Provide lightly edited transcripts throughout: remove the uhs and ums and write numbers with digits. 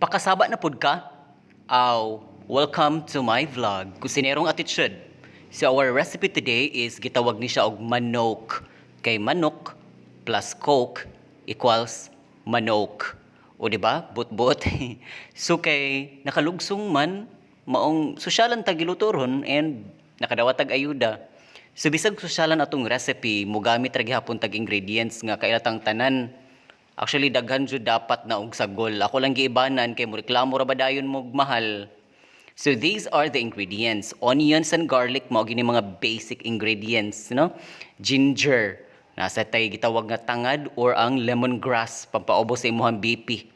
Pakasaba na pud ka? Aw, welcome to my vlog. Kusinerong Attitude. So our recipe today is gitawag ni siya og manok. Kay manok plus Coke equals manok. O di ba? But-but. So kay nakalugsong man maong sosyalan ta giluto ron and nakadawat tag ayuda. So bisag sosyalan atong recipe, mogamit ra gihapon tag ingredients nga kailatang tanan. Actually, daghan jud dapat na og sagol. Ako lang giibanan kay mo reklamo ra ba dayon mo mahal. So these are the ingredients. Onions and garlic mao gini mga basic ingredients, no? Ginger, nasa tay gitawag nga tangad or ang lemongrass pampaubos sa imong BP.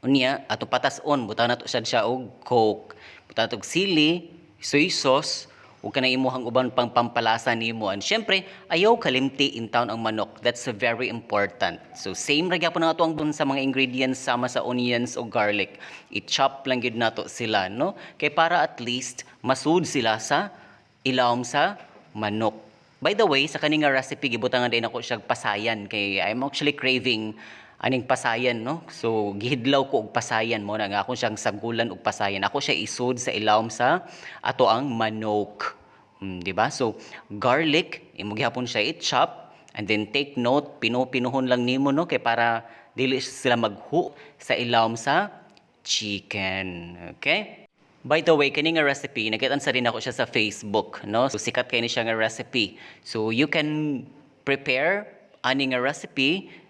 Unya, ato patas-on, butang nato siya og Coke. Butang nato og sili, soy sauce, ug kanang imuhang uban pang pampalasa nimo. And syempre, ayaw kalimti in town ang manok. That's very important. So same ra gyapon ang ato ang dun sa mga ingredients sama sa onions o garlic. I-chop lang gyud nato sila, no? Kay para at least masud sila sa ilawom sa manok. By the way, sa kaning nga recipe, gibutangan din ako siya pasayan kay I'm actually craving aning pasayan, no? So gihidlaw ko og pasayan mo na nga ako siyang sagulan og pasayan. Ako siya isud sa ilawom sa ato ang manok. Di ba? So garlic, imo gihapon siya i-chop and then take note, pino-pinuhon lang nimo, no, kay para dili sila maghu sa ilawom sa chicken. Okay? By the way, kani nga recipe, nakitaan sa rin ako siya sa Facebook, no? So sikat kay ni siya nga recipe. So you can prepare ani nga recipe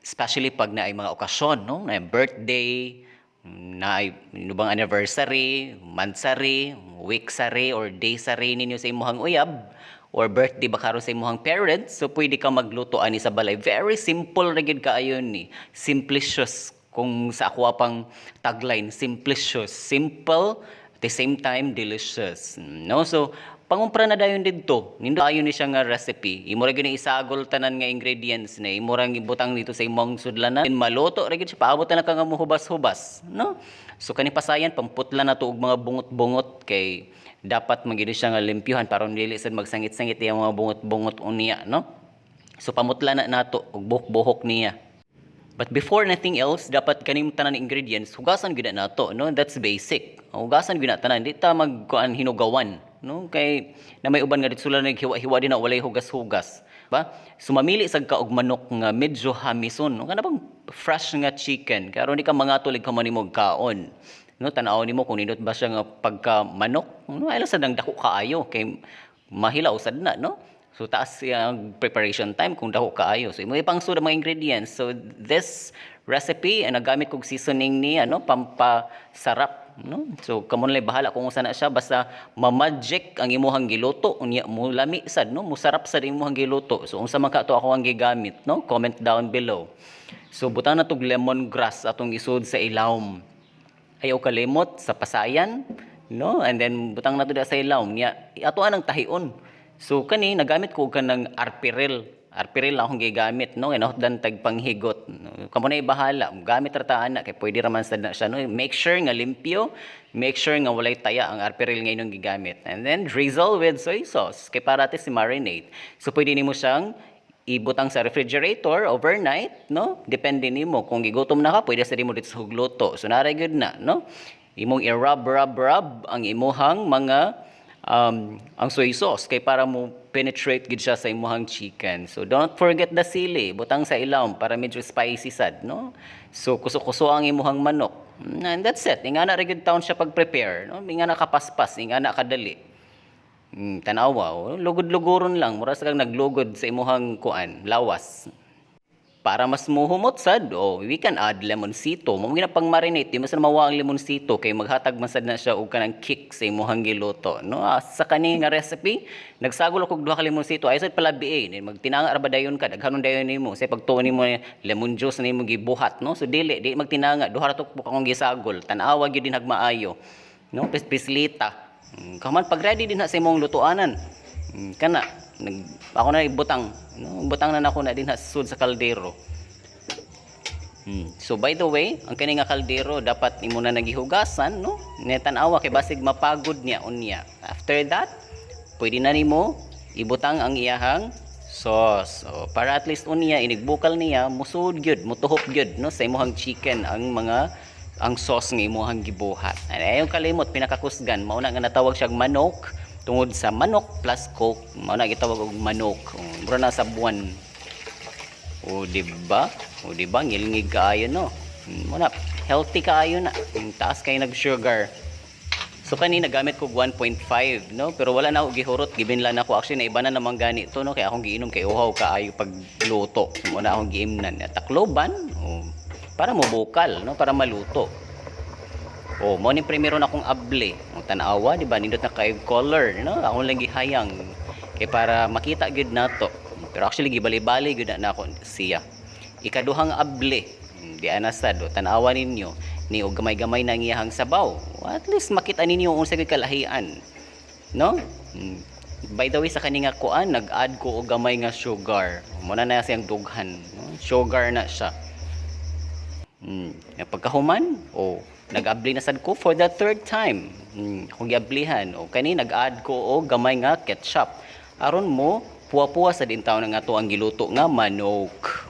especially pag naay mga okasyon, no? Na birthday, na bang anniversary, monthsary, weeksary, or daysary ninyo sa imuhang uyab, or birthday ba karon sa imuhang parents, so pwede ka magluto ani sa balay. Very simple ra gyud kaayo ni. Simplicious kung sa ako pang tagline, simplicious, simple, at the same time delicious, no? So pangumpra na dayon didto. Nindot ayo ni siya nga recipe. Imo ra gyud ni isagol tanan nga ingredients na imo ra ibutang dito sa imong sudlanan. Maluto ra gyud siya, paabot na ka nga mohubas-hubas, no? So kani pasayan, pamputla na to og mga bungot-bungot kay dapat man gyud siya nga limpyuhan para dili sad magsangit-sangit iyang mga bungot-bungot unya, no? So pamutla na nato og buhok-buhok niya. But before anything else, dapat kaning tanan ingredients hugasan gyud na nato, no? That's basic. Hugasan gyud na tanan, di ta magkuan hinugawan, no? Kay na may uban nga dito sila naghiwa-hiwa din na walay hugas-hugas. Ba? So mamili sad ka og manok nga medyo hamison, no? Kana bang fresh nga chicken. Karon di ka mangatulig ka man nimo kaon. No, tan-aw nimo kung nindot ba siya nga pagka manok, no? Ay lang sad ang dako kaayo kay mahilaw sad na, no? So taas ang preparation time kung dako kaayo. So imo ipangsud ang mga ingredients. So this recipe ay nagamit kog seasoning ni ano pampasarap, no? So kamo na bahala kung unsa na siya, basta ma-magic ang imuhang giluto unya mo lami sad, no? Musarap sad imuhang giluto. So unsa man ka to ako ang gigamit, no? Comment down below. So butang na tog lemongrass atong isud sa ilawom. Ayaw kalimot sa pasayan, no? And then butang na to sa ilawom niya. Ato anang tahion. So kani nagamit ko og kanang arpiril. Arpiril lang akong gigamit, no? Inahotdan tag panghigot. No? Kamo na bahala. Gamit ra ta ana kay pwede ra man sad na siya, no? Make sure nga limpyo, make sure nga walay taya ang arpiril nga inyong gigamit. And then drizzle with soy sauce kay para si marinate. So pwede nimo siyang ibutang sa refrigerator overnight, no? Depende nimo kung gigutom na ka, pwede sa nimo dito sa hugluto. So naray gyud na, no? Imong i-rub rub rub ang imuhang mga ang soy sauce kay para mo penetrate gid siya sa imuhang chicken. So don't forget the sili, butang sa ilawom para medyo spicy sad, no? So kuso-kuso ang imuhang manok. And that's it. Ingana ra gyud taon siya pag-prepare, no? Ingana kapaspas, ingana kadali. Tanawa, oh, lugod-luguron lang, mura sa kang naglugod sa imuhang kuan, lawas. Para mas muhumot sad, oh, we can add lemonsito. Mo gina pang marinate, di mo sa mawa ang lemonsito kay maghatag man sad na siya og kanang kick sa imuhang giluto, no? Ah, sa kani nga recipe, nagsagol ako og duha ka lemonsito. Ay sad palabi eh, magtinanga ra ba dayon ka, daghanon dayon nimo. Say pagtuon nimo lemon juice na nimo gibuhat, no? So dili, di magtinanga, duha ra to akong gisagol. Tan-awa gyud din maayo. No, pis-pislita. Kaman pag ready din na sa imong lutuanan. Kana nag ako na ibutang, no? Butang na nako na din ha sud sa kaldero. So by the way, ang kani nga kaldero dapat imo na nagihugasan, no? Ne tan-awa kay basig mapagod niya unya. After that, pwede na nimo ibutang ang iyahang sauce. So, para at least unya inigbukal niya musud gyud, mutuhop gyud, no, sa imong chicken ang mga ang sauce nga imuhang gibuhat. Ay, yung kalimot pinakakusgan, mao na nga natawag siyang manok tungod sa manok plus Coke, mao na gitawag og manok. Oh, mura na sa buwan. O, di ba? O, di ba? Ngilngig kaayo, no? Mao na, healthy kaayo na. Yung taas kay nag-sugar. So kanina gamit ko 1.5, no? Pero wala na ako gihurot, gibinlan ako. Actually, naiba na naman gani to, no? Kaya akong giinom kay uhaw kaayo pagluto. So, mao na akong giimnan. Takloban, oh, para mobukal, no? Para maluto. Oh, mo ni primero na akong able. Ang tanawa, di ba? Nindot na kay color, no? Ako lang gihayang kay para makita gyud nato. Pero actually gibali-bali gyud na nako siya. Ikaduhang able, di ana sad, oh, tanawa ninyo ni og gamay-gamay na ang iyahang sabaw. At least makita ninyo unsa gyud kalahian. No? By the way, sa kani nga kuan, nag-add ko og gamay nga sugar. Mo na na siyang dughan, no? Sugar na siya. Pagkahuman, oh, nag-abli na sad ko for the third time. Akong giablihan. O kani nag-add ko og gamay nga ketchup. Aron mo puwa-puwa sa din taon nga ato ang giluto nga manok.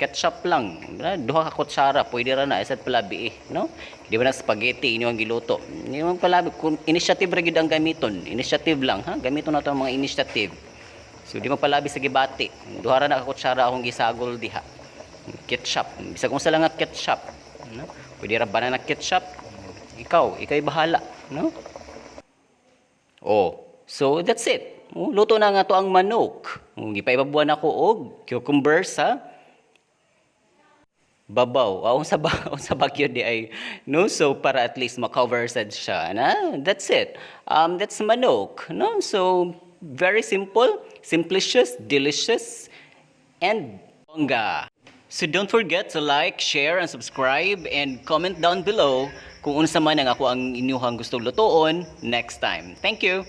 Ketchup lang. Duha ka kutsara, pwede ra na isad palabi eh, no? Di ba na spaghetti inyo ang giluto? Hindi man palabi kung initiative ra gyud ang gamiton. Initiative lang ha. Gamiton nato ang mga initiative. So di palabi sa gibati. Duha ra na ka kutsara akong gisagol diha. Ketchup. Bisag unsa lang nga ketchup, no? Pwede ra banana ketchup. Ikaw, ikay bahala, no? Oh, so that's it. Oh, luto na nga to ang manok. Oh, gipaibabuan ako og cucumber sa babaw. Ah, unsa ba unsa ba gyud di ay, no? So para at least ma-cover sad siya na. That's it. That's manok, no? So very simple, simplicious, delicious and bongga. So don't forget to like, share, and subscribe and comment down below kung unsa man ang ako ang inyuhang gusto lutoon next time. Thank you.